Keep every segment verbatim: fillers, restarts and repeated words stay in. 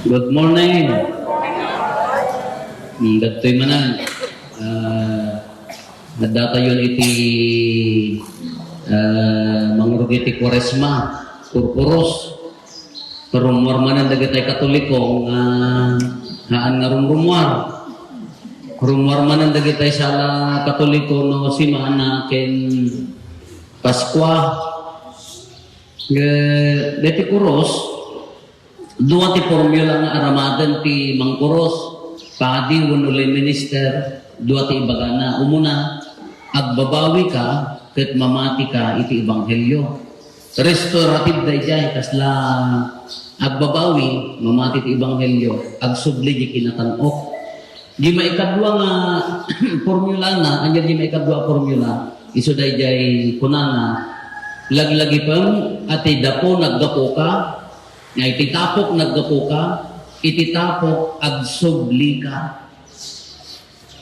Good morning. Hmm, dagtoy manen. Ah, addatayon iti, ah, mangrugi ti Kuaresma, purpuros. Rummuar manen dagitay Katoliko nga haan nga rumrummuar. Rummuar manen dagitay sala Katoliko no Semana ken Paskua. Nga deti kuros, dua ti formula nga aramaden ti mangkuros, padi wenno lay minister, dua ti ibagana. Umuna, agbabawika ket mamatika iti ebanghelio. Restorative daydiay, kasla agbabawi, mamati ti ebanghelio, agsubli di kinatan-ok. Di maikadua nga formulana, ania di maikadua a formula, isu daydiay kunana, laglagipem a ti dapo naggapuka, nga iti tapok naggapuka, iti tapok agsublika.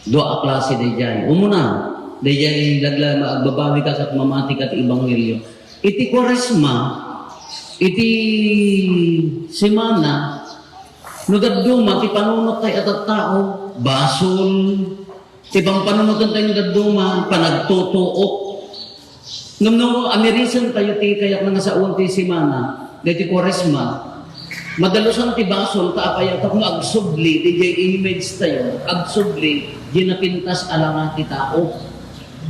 Dua a klase daydiay. Umuna, daydiay lagla-, agbabawika ket mamatika ti ebanghelio. Iti Kuaresma, iti semana, no dadduma ti panunottayo a tattao, basol. Ti pampanunotentayo no dadduma, panagtutuok. Ngem no amirisentayo ti kayatna nga saoen ti semana, daytoy Kuaresma, madalusan ti basol, ta apay a tapno agsubli, daydiay image tayo, agsubli, di napintas a langa ti tao.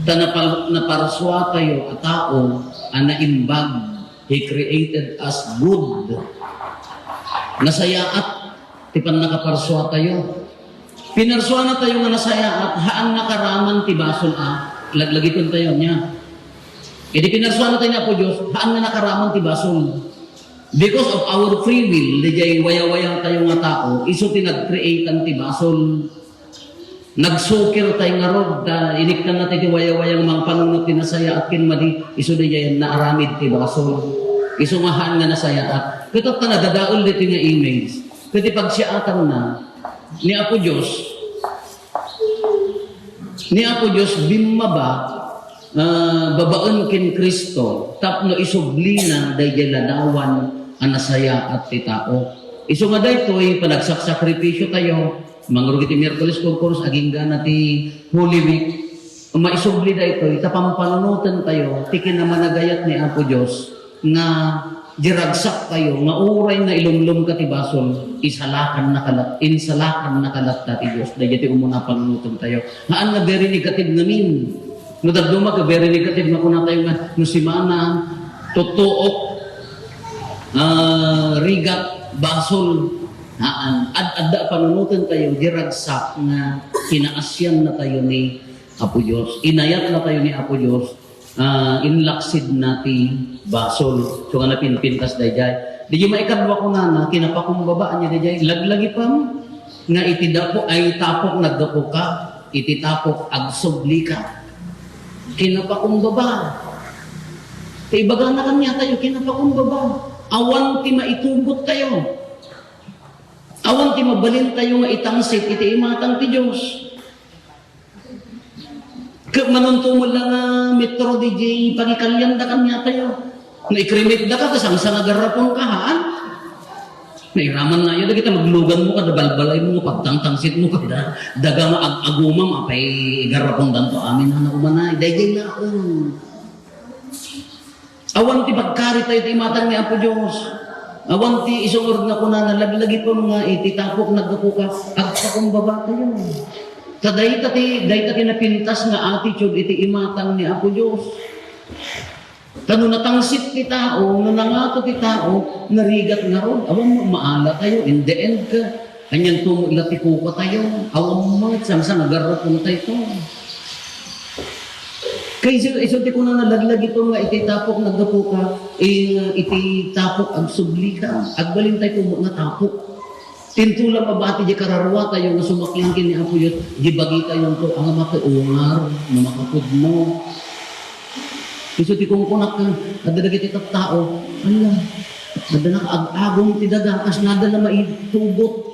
Ta napal-, naparsuatayo a tao a naimbag. He created us good. Nasayaat ti pannakaparsuatayo. Pinarsuanatayo nga nasayaat, haan nga karaman ti basol a laglagipentayo nia. Idi pinarsuanatayo ni Apo Dios, haan nga nakaraman ti basol. Because of our free will, daydiay wayawayatayo nga tao, isu ti nag-create-an ti basol. Nagsukirtayo ngarud, ta inikkannatayo ti wayawaya nga mangpanunot ti nasayaat ken madi, isu daydiay naaramid ti basol. Isu nga haan nga nasayaat. Ket ta nadadael daytoy nga image. Ket ti pagsiatanna, ni Apo Dios, ni Apo Dios bimmaba, ah, babaen ken Cristo tapno isublina daydiay ladawan a nasayaat ti tao. Isu nga daytoy, panagsaksakripisiotayo, mangrugi ti Miyerkules, purpuros, agingga na ti Holy Week, maisubli daytoy, ta pampanunotentayo ti kinamanagayat ni Apo Dios nga di ragsaktayo nga uray nailumlom ka ti basol, isalakannaka lat-, insalakannaka latta ti Dios. Daydiay ti umuna a panunotentayo. Haan nga very negative ngamin. No dadduma ket very negative nga kunatayo nga no semana, tutuok, ah, rigat, basol. Haan. Ad-, adda a panunotentayo, di ragsak nga kinaasiannatayo ni Apo Dios. Inayatnatayo ni Apo Dios. Ah, inlaksidna ti basol. So, nga napinpintas daydiay. Di maikadua kunana, kinapakumbaba ania daydiay, laglagipem nga iti dapo, ay tapok naggapuka, iti tapok agsublika. Kinapakumbaba. Ti ibagana kaniatayo, kinapakumbaba. Awan ti maitugottayo. Awan ti mabalintayo nga itangsit iti imatang ti Dios. Ket manunto met la nga metro diay pangikalianda kaniatayo. No ikrimitdaka, ket sangsangagarraponka, haan? Nairamannayo dagita lugluganmo kada balbalaymo nga pagtangtangsitmo kada daga nga ag-agumam, apay igarrapondanto amin, haan, umanay. Daydiay laeng. Awan ti pagkaritayo ti imatang ni Apo Dios. Awan ti isungrod nga kunana, laglagipem nga iti tapok naggapuka, agpakumbabatayo. Ta dayta ti, dayta ti napintas nga attitude iti imatang ni Apo Dios. Ta no natangsit ti tao, no nangato ti tao, narigat ngarud. Awan mo, maalatayo. In the end, ka, Anianto met la ti kukatayo? Awan met, sangsangagarrapontayto. Kay isu, isu ti kunana, laglagipem nga iti tapok naggapuka, eh, iti tapok agsublika. Agbalintayto met nga tapok. Tinto la mabati di kararua tayo nga sumaklang ken ni Apo Dios, di bagitayo nga makiungar, nga makapudno. Isu ti kunkunak, adda dagiti tattao, ala, adda nakaag-agum ti daga, kas nada la maitugot.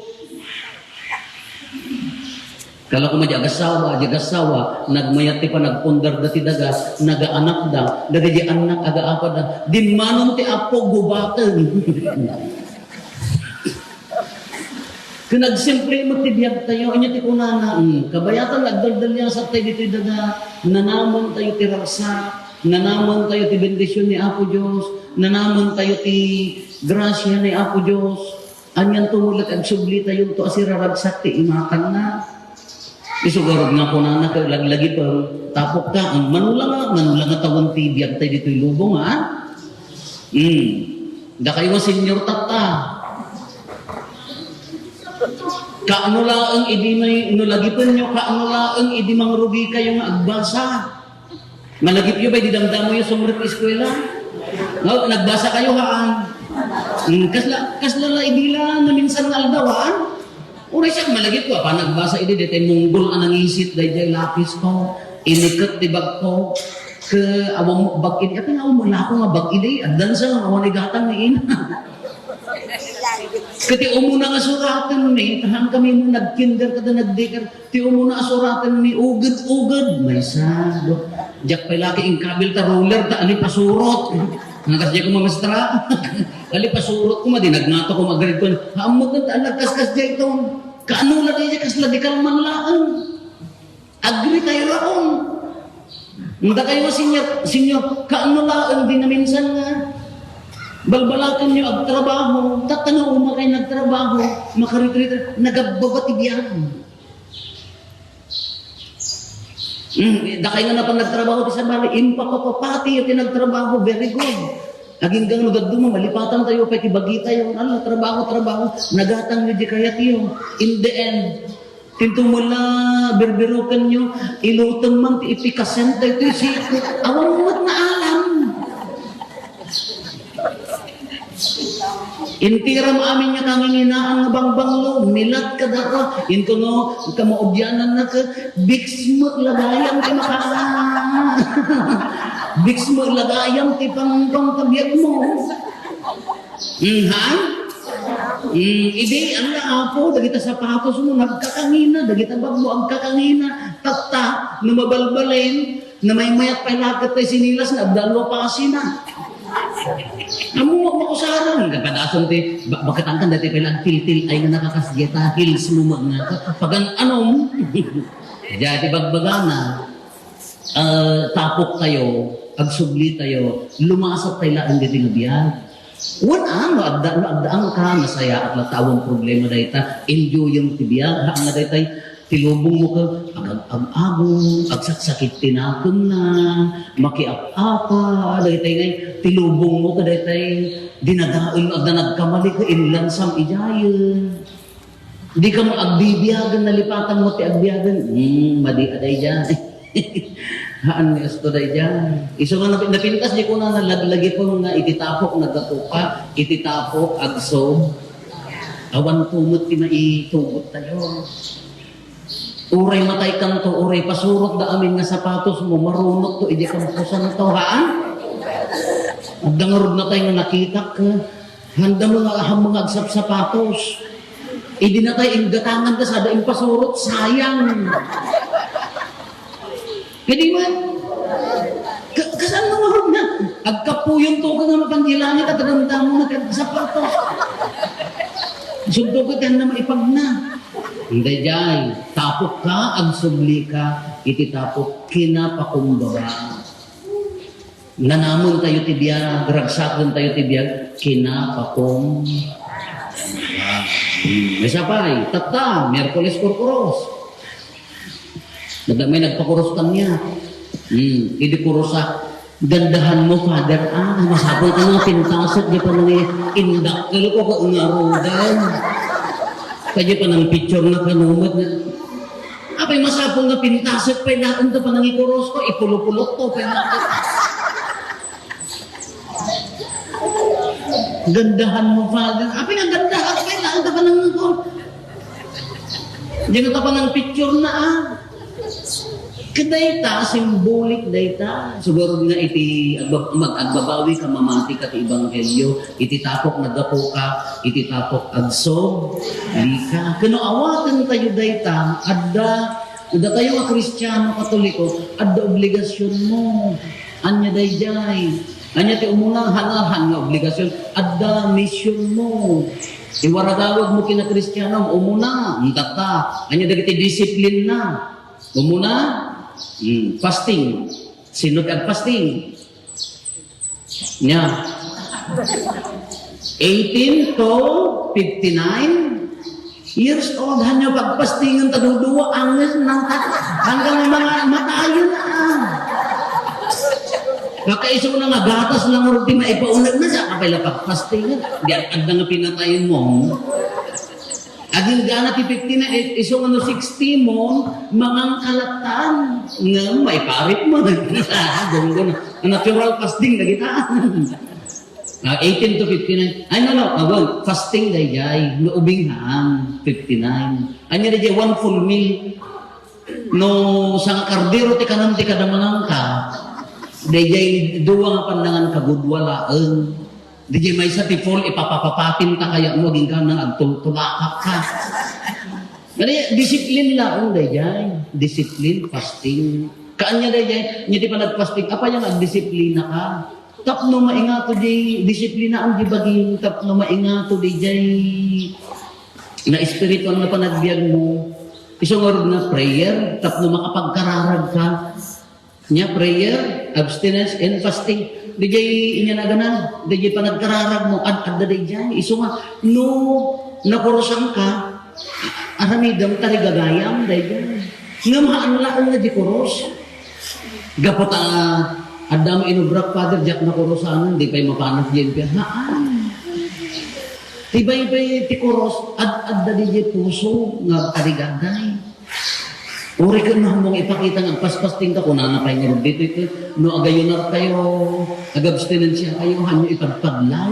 Kala koma di agasawa, di agasawa, nagmayat ti panagpundar da ti daga, nagaanakda, dagiti annak, agaapada, dimmanon ti Apo, gubaten. Ken agsimple met ti biagtayo, ania ti kunana, hmm, kabayatan agdaldaliasat tayo ditoy daga, nanamen tayo ti ragsak, nanamen tayo ti bendision ni Apo Dios, nanamen tayo ti grasia ni Apo Dios. Anianto met la ti agsubli tayo to a siraragsak ti imakanna. Isu garud nga kunana ket laglagipem, tapok ka, ang manula nga, manula nga tawen ti biag tayo ditoy lubong, ha? Hmm. Dakayo nga senior tatta. Kaano laeng idi may, no lagipenyo, kaano laeng idi mangrugi kayo nga agbasa? Malagipyo bay di damdamoyo sumrek eskwela? Nga, nagbasa kayo, haan? Hmm, kasla, kasla la idi la naminsan nga aldaw, haan? Uray siak malagipko, apan nagbasa idi, daytay munggol a nangisit, dayjay lapis ko, iniket ti bag ko, ke, awan mo, bag idi, apay nga umuna ko nga bag idi, addan sa nga awan igatang ni ina. Ket ti umuna nga suratenmi, tahan kami mo nagkinder kada nagdikar, ti umuna a suratenmi, uged-uged, maysa, do. Diak pay laki inkabil ta ruler, ta ali pasurot. Nga kasdiay ko mamestra. Ali pasurot ko, madi nagmato ko, mag-grade ko. Haammo ket ta nagkaskas diay ton. Kaano la diay, kasla di kalman laeng. Agree tayo laeng. Dakayo, senior, senior, kaano laeng di naminsan nga balbalakenyo agtrabaho, tatta nga uma kay nagtrabaho, makaritrit, nagabbaba ti biag. Hmm, dakay nga napan nagtrabaho ti sabali, impapapati ti nagtrabaho, very good. Agingga no dadduma, malipatan tayo pay ti bagi tayo. Ano, trabaho, trabaho, nagatang yo di kayat yo. In the end, tinto mo la, birbirukan yo, ilutem man ti ipikasen tayo, ti si, awan mo nga alam. Intiram amin nga kanginginaan nga bangbanglo, milat kadaka, intono, kamaudiananna ket, biksmek lagayam ti maka-, biksmek lagayam ti pang-, pangpabiagmo. Hmm, ha? Hmm, idi, ala, Apo, dagita sapatos mo, nagkakangina, dagita bag mo, agkakangina. Tatta, no mabalbalin, namaymayat pay laket tay sinilas nga adda alwa pasina. Ammo, makusarang, kapadasan ti, ba-, bakit ang kanda ti pala tiltil ay nga nakakasgeta, heels mo nga, pagan anom. Diay ti bagbagana, ah, tapok tayo, agsubli tayo, lumasat tayo laeng ditoy nga biag. Wen, ah, no adda, no adda ang ka, nasayaat la ta, awan problema dayta, enjoyem ti biag, haan nga daytay, ti lubong mo ka, agag-, ag-ago, agsaksakit ti nakemna, makiap-apa, daytay ngay, ti lubong mo ka, daytay, dinadael, adda nagkamali ka, inlansam idiayen. Di ka mo agbibiagen, nalipatan mo ti agbiagen. Hmm, madi a daydiay. Haan nga isto daydiay. Isu nga napi-, napintas di ko na nalaglagi po nga iti tapok nagatupa, iti tapok agsob. Awan tumot ti maitugot tayo. Uray matay kanto, uray pasurot da amin nga sapatos mo, marunot to, idi kampusan to, haan? Adda ngarud natay nga nakitak, eh. Handa mo nga, aham mo nga agsapsapatos. Idi natay inggatangan ka, sada impasurot, sayang. Kadi man, ka-, kasan mo nga na? Agkapuyon to ka nga mapanilangit at ramdam mo na kag sapatos. Sugto ka, tiyan na maipag na. Hindi, jay. Tapok ka, agsubli ka, iti tapok, kinapakumbaba. Nanamen tayo ti biag, ragsaken tayo ti biag, kinapakum. Hmm, may sapay, tatta, Miyerkules kurkuros. Nagda-, may nagpakuros kanya. Hmm, idi kurosa, gandahan mo, Father, ah, masapul ka nga pintasek, di pa nang indakkel ko, ka ungarugan. Kaya pa nang picture na kanumat na. Apay masapul nga pintasek pay laeng ta panangikuros ko, ipulupulot ko pay laeng. Gandahan mo, Father. Apay nga gandahan pay laeng ta panangikuros. Diyan ka panang picture na, ah. Kadayta, symbolic dayta. Siguro nga iti agba-, mag-, agbabawi ka, mamati ka ti ebanghelyo. Iti tapok naggapu ka, iti tapok agsob, di ka. Kano awaten tayo dayta, adda, adda tayo nga Kristiano, Katoliko, adda obligasyon mo. Anya dayjay? Anya ti umuna, hanahan nga obligasyon? Adda mission mo. Iwaragawag mo kina Kristiano, umuna, ang tata, anya dagiti discipline na. Umuna, hmm, fasting. Sino ti agfasting? Nya. Eighteen to fifty-nine years old, hanyo pagpastingen ta duduwa anges nang kat-, hanggang mga matayon na. Kakaisuna nga gatas lang ulit ti maipauneg na sa kapay la pagpastingen. Di adda nga pinatayon mo. Agingga na ti fifty-nine, eh, isu nga no sixty mo, mangan ka latta, ngem maiparit mo. Gunggon. Natural fasting dagita. Ah, eighteen to fifty-nine. Ay, no, no, awan, fasting dayjay, no ubing haan, fifty-nine. Anya dayjay, one full meal. No, sangakardero ti kanan ti kada manganka, dayjay dua nga pannangan kagudua laeng. Dayjay maysa ti full, ipapapapatim ta kayat mo, agingga nang agtultulakak ka. Kadi, discipline laeng dayjay. Discipline, fasting. Kaanya dayjay, nya ti panagfasting, apay nga agdisiplina ka? Tapno maingato di disiplinaan di bagim, tapno maingato di jay na espiritual nga panagbiag mo. Isu ngarud nga prayer, tapno makapagkararag ka. Nya prayer, abstinence, and fasting. Di jay inya naganan, di jay panagkararag mo, ad-, adda di jay. Isu nga, no, nakurusan ka, aramidem, tarigagayam, dayjay. Ngem haan laeng nga di kurus. Gapu ta, adda mo inubrak, Father, diak nakurusanan, di pay mapanak di impyerno. Haan. Ti baybay ti kurus, ad-, adda di puso nga agtarigagay. Uri ken no hammong ipakita nga agpaspasting ka, kunana pay ngarud ditoy ket, no agayunar kayo, agabstinensia kayo, hanyo ipadpadlaw.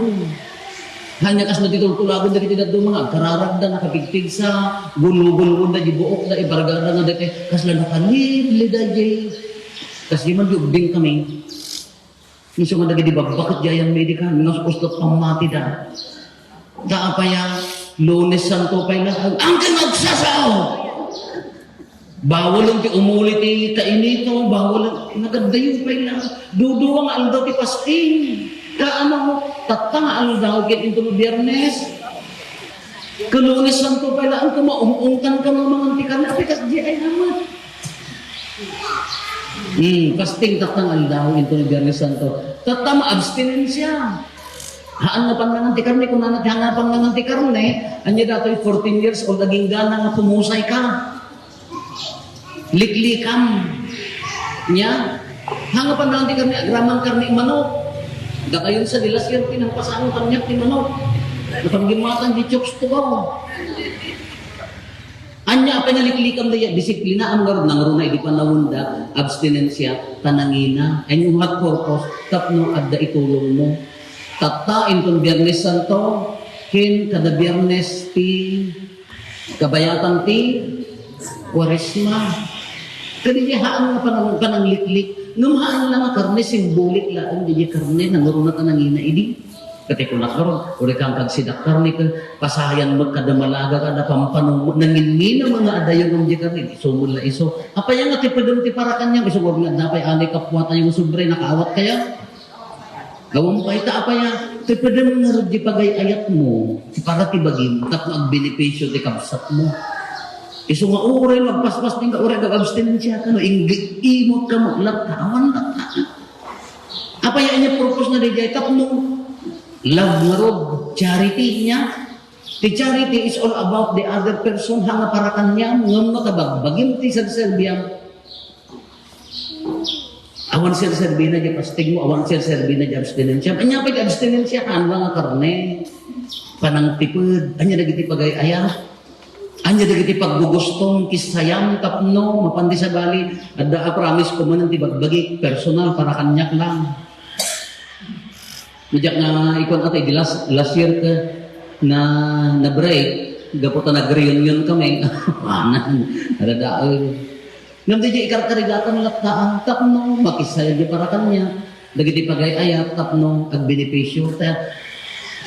Ania kasla ti tultulagon dagiti dadduma nga agkararagda, nakapigpigsa, gulguloda di buokda, ibargada nga dagiti kasla nakalidlid daydi. Kas di man di ubbing kami. Isu nga dagiti babbaket di ayan medical, nga ustot pammatida. Ta apay a, Lunes Santo pay la, angkan agsasao! Bawalen ti umuli ti kainito, bawalen, nagaddayo pay la. Duduwa nga aldaw ti fasting. Kaano, tatta nga aldaw ket inton Biyernes. Ken Lunes Santo pay la, angkan maum-ungtan ka nga mangan ti karne, apay kasdi ay amat. Hmm, fasting tatta nga aldaw inton Biyernes Santo. Tatta nga abstinensia. Haan nga pannangan ti karne, kunana ti haan nga pannangan ti karne, ania datoy fourteen years old, aginggana nga pumusay ka. Liklikam. Nia? Haan nga pannangan ti karne, agraman karne manok. Dakayon sa di last year, pinangpasaang kaniak ti manok. Napanggimmatan di chokes to ba? Ania a pinaliklikam dayta, disiplinaam ngarud, nangruna idi panawenda, abstinensia, ta nangina. Ania nga purpose? Tapno adda itulong mo. Tatta inton Biyernes Santo, ken kada Biyernes ti kabayatan ti Kuaresma. Kadi haan nga panang-, panangliklik. Ngem haan la nga karne, simbolik laeng di karne, nangruna ta nangina idi. Ket ti kunak ngarud, uri kan kagsidak karne, ket pasayan met kada malaga, kada pampano, nanginnina nga adayo ngem di karne, isu met la isu. Apay nga tipedem ti parakanyam, isu nga adda pay anay kapuatayo nga sobre, nakaawat kaya? Awan pay ta apay a, tipedem ngarud di pagay-ayat mo, ti para ti bagim, tapno agbenepisio ti kabsat mo. Isu nga uray magpaspasting ka, uray agabstinensia ka, no, inggi-, imot ka mo, latta, awan latta. Apay a ania purpose na dayjay? Tapno love ngarud, charity niya. Ti charity is all about the other person, haan nga para kaniam, ngem no ta bagbagim ti serserbiam. Awan serserbina di fasting mo, awan serserbina di abstinensiam. Ania pay ti abstinensia? Haan nga karne, panangtiped, ania dagiti pagay-ayat? Ania dagiti paggugustom, kissayam, tapno, mapan ti sabali, adda a promise ko manen ti bagbagik, personal, para kaniak lang. Diak nga ikuan atay di last, last year ka na, na-break, gapu ta nag-reunion kami. Anan, nadadael. Ngem di ikarkarigatan latta, tapno, makisaya di para kaniak. Dagiti pagay-ayat tapno agbenepisio ta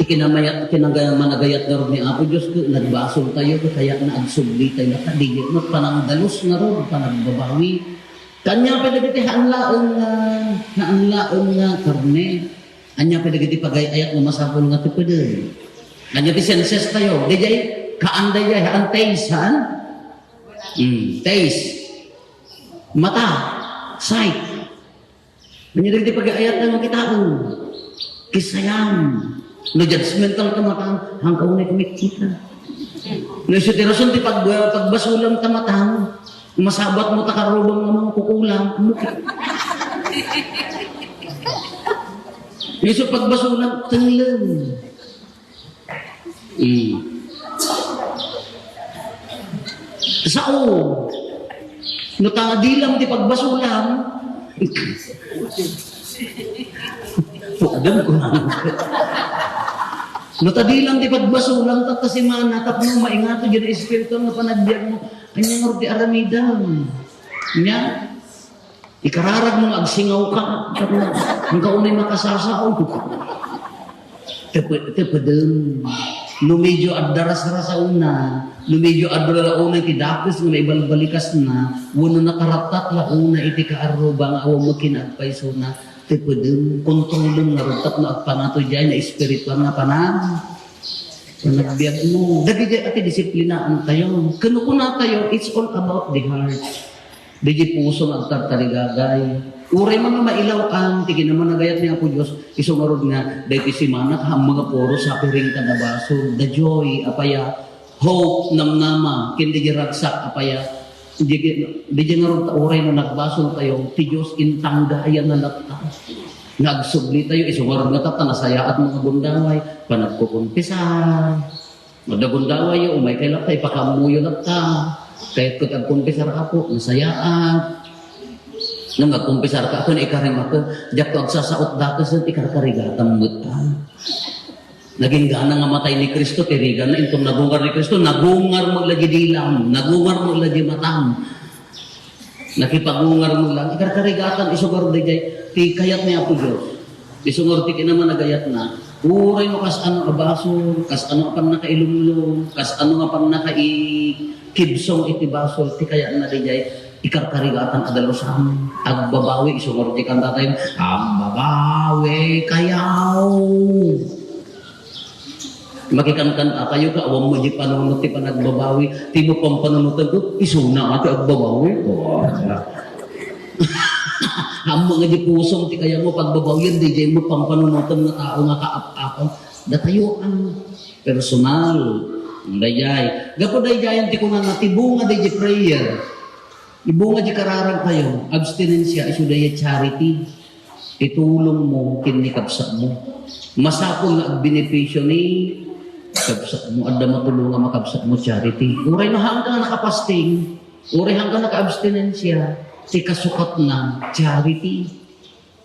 ti kinamayat, kinaga-, managayat ngarud ni Apo Dios ket nagbasol tayo ket kayatna agsubli tayo, ta di met panangdalus ngarud, panagbabawi. Ania pay dagiti haan laeng nga, haan laeng nga karne? Ania pay dagiti pagay-ayat nga masapul nga tepeden? Ania ti senses tayo? Daydiay, haan daydiay, haan taste, haan? Hmm, taste. Mata, sight. Ania dagiti pag-aayat nga kitaen? Kisayan. No judgmental ka matan, hangka unay kumikita. No isu ti rason ti pag-, pagbasolam ta matan, masabat mo ta karubang nga mangkukulang. No isu pagbasolam, tengleng. Mm. Sao, no ta dilam ti pagbasolam, pukdem ko na. No ta dilam ti pagbasolam, tatta semana, tapno maingato diay espiritu nga panagbiag mo, ania ngarud ti aramidem? Nia? Ikararag mo nga agsingaw ka, tapno, hangka unay makasasao. Tepe-, tepedem. No medyo adda rasrasaona, no medyo adda la unay ti dakes nga maibalbalikasna, wenno nakarattat la unay iti kaarruba nga awan met kinaagpaysona, tepedem, kontrolem ngarud tapno agpangato diay nga espirituan nga panag-, panagbiag mo. Dagiti ati disiplinaantayo. Ken kunatayo, it's all about the heart. Daydiay puso nga agtartarigagay. Uray man nga mailaw-an ti kinamanagayat ni Apo Dios, isu ngarud nga, daytoy semana, haan nga puro suffering kada basol. The joy, apay a, hope, namnama, ken daydiay ragsak, apay a, daydiay, daydiay ngarud ta uray no nagbasoltayo, ti Dios intanggayan na latta. Nga agsublitayo, isu ngarud nga tatta, nasayaat nga gundaway, panagkukumpisar. Adda gundawayyo, umaykayo latta, ipakaammoyo latta. Kayatko ti agkumpisar, Apo, nasayaat. Ngem agkumpisarka, ken ikarim, ken diakto agsasaot dakes, ikarkarigatam met, a. Nagingga nga matay ni Cristo, ti riganna, inton nagungar ni Cristo, nagungar met la diay dilam, nagungar met la diay matam. Nakipagungar met la, ikarkarigatan, isu ngarud daydiay, ti kayat ni Apo Dios. Isu ngarud ti kinamanagayatna. Uray no kasano a basol, kasano a pannakailumlom, kasano a pannakaikibsong iti basol, ti kayatna daydiay, ikarkarigatan a dalusan. Agbabawi, isu ngarud ti kantatayo, "Agbabawi kayaw." Makikankantatayo ka, awan met diay panunot ti panagbabawi. Ti mapampanunotan ket, isuna nga ti agbabawi. Oh. Ammom nga diay pusom ti kayatmo pagbabawian, daydiay mapampanunotan nga tao nga kaap-apam. Datayo a personal. Daydiay. Gapu daydiayen ti kunana, ti bunga daydiay prayer. Ti bunga diay kararagtayo, abstinensia, isu daydiay charity. Itulongmo ken ni kabsatmo. Masapul nga agbenepisio ni kabsatmo. Adda matulong a makabsatmo, charity. Uray no haanka nga nakapasting, uray haanka nakaabstinensia, ti kasukatna, charity.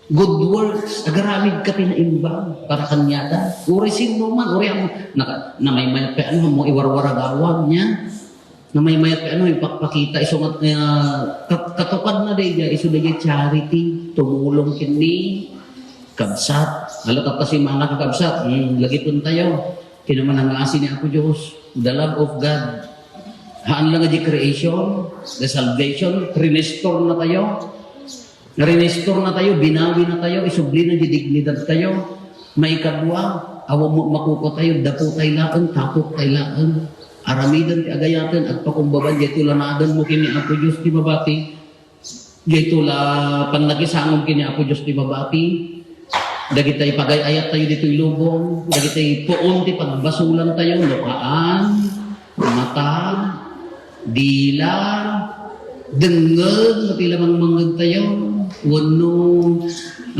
Good works, agaramidka ti naimbag para kaniada. Uray sinno man, uray am-, naka-, namaymayat pay ano, mo iwarwaragawag niya. Namaymayat pay ano, ipakpakita, isu nga, ah, kat-, katukadna daydiay, isu daydiay charity, tumulong ken ni kabsat. Ala, tatta semana, kakabsat, hmm, lagipentayo. Kinamanangaasi ni Apo Dios, the love of God. Haan la nga diay creation, the salvation, rinestornatayo. Rinestornatayo, binawinatayo, isublina diay dignidadtayo. Maikadua, awan met makukutayo, dapotay laeng, tapottay laeng. Aramiden ti agayaten, agpakumbaba, daytoy la naadalmo ken ni Apo Dios ti mabati. Daytoy la pannakisangom ken ni Apo Dios ti mabati. Dagitay pagay-ayattayo ditoy lubong, dagitay puon ti pagbasolantayo, no haan, mata, dila, dengngeg, no ti la mangmangngegtayo, wenno,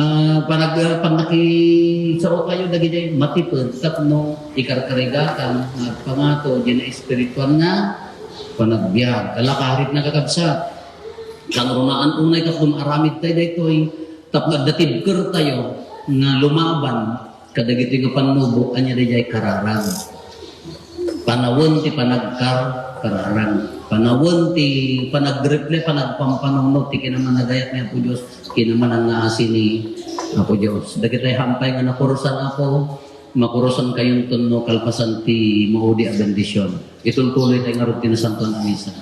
ah, panag-, pannakisaotayo dagiti matiped tapno ikarkarigatan nga agpangato diay naespirituan nga panagbiag. Ala, karit na, kakabsat. Kangrunaan unay tapno maaramidtayo daytoy, tapno adda tibkertayo nga lumaban kadagiti nga pannubo, ania daydiay kararag. Panawen ti panagkar-, kararag. Panawen ti panagreple-, panagpampanunot ti kinamanagayat ni Apo Dios, kinamanangaasi ni Apo Dios. Dagitay hampay nga nakurosan, Apo, makurosankayonto no kalpasan ti maudi a bendision. Itultuloytay ngarud ti nasantoan a misa.